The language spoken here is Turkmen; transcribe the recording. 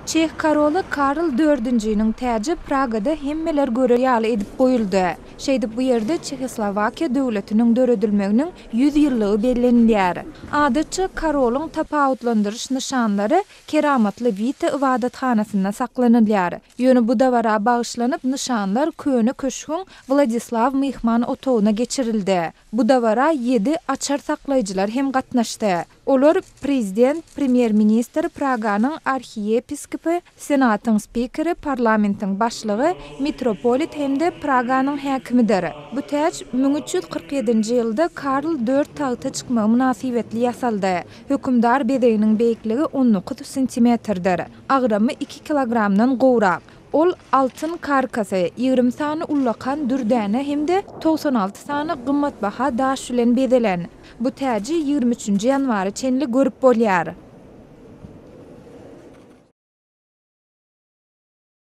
Çeh koroly Karl Dördünjiniň täji Pragada hemmeler görer ýaly edip goýuldy. Şeýdip bu ýerde Çehoslowakiýa döwletiniň döredilmeginiň 100 ýyllygy bellenilýär. Adatça korolyň tapawutlandyryş nyşanlary Keramatly Wita ybadathanasynda saklanylýar. Ýöne bu dabara bagyşlanyp nyşanlar köne köşgüň Wladislaw myhman otagyna geçirildi. Bu dabara ýedi açar saklaýjylar hem gatnaşdy. Olar, prezident, premýer-ministr, Praganyň arhiýepiskopy, Senatyň spikeri, parlamentiň başlygy, mitropolit hem-de Praganyň häkimidir. Bu täç 1347-nji ýylda Karl Dört tagta çykmagy mynasybetli ýasaldy. Hökümdar bezeginiň beýikligi 19 santimetrdir. Agramy iki kilogramdan gowrak. Ol altyn karkasy, 20 sany ullakan dürdäne hem-de 96 sany gymmatbaha daş bilen bezelen. Bu täji 23-nji ýanwara çenli görüp bolýar.